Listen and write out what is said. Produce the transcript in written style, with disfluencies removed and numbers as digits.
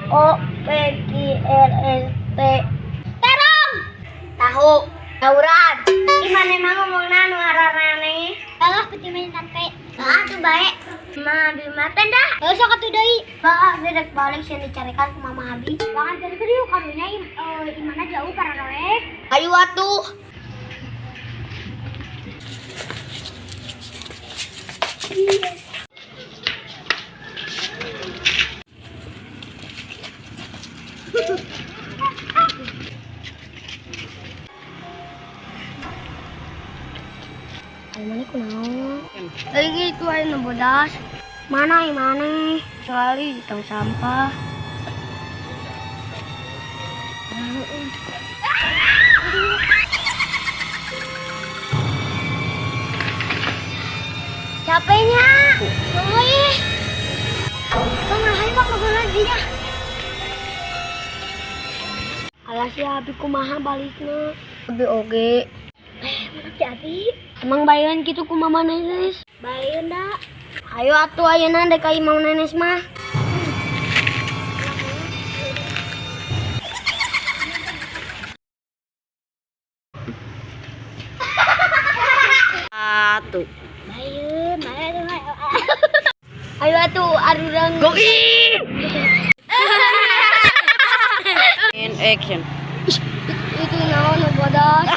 O P Q R S T. Terong. Tahu. Tauran. Gimana emang ngomongna nu ararane? Alah peti main sampe. Ah tuh baik. Ma abi mah dah. Gak usah katuh deui. Bah, abi rek balik sieun dicarekan ku mama abi. Jangan jadi yuk karunya imana jauh para roek. Ayo atuh. Mana kunaon? Lagi itu ayo nu bodas. Mana mana? Sekali di tong sampah. Capeknya. Oi. Bang, ayo bang ngobrol dia. Alah si Abi kumaha balikna. Abi oge. Mana si Abi? Emang bayan gitu ku mama nenes? Bayan dah. Ayo atuh ayeuna dek ka imah nenes mah. Satu. Bayan, bayan, ayo. Ayo atuh arurang. Go in. In action. Itu naon bodas.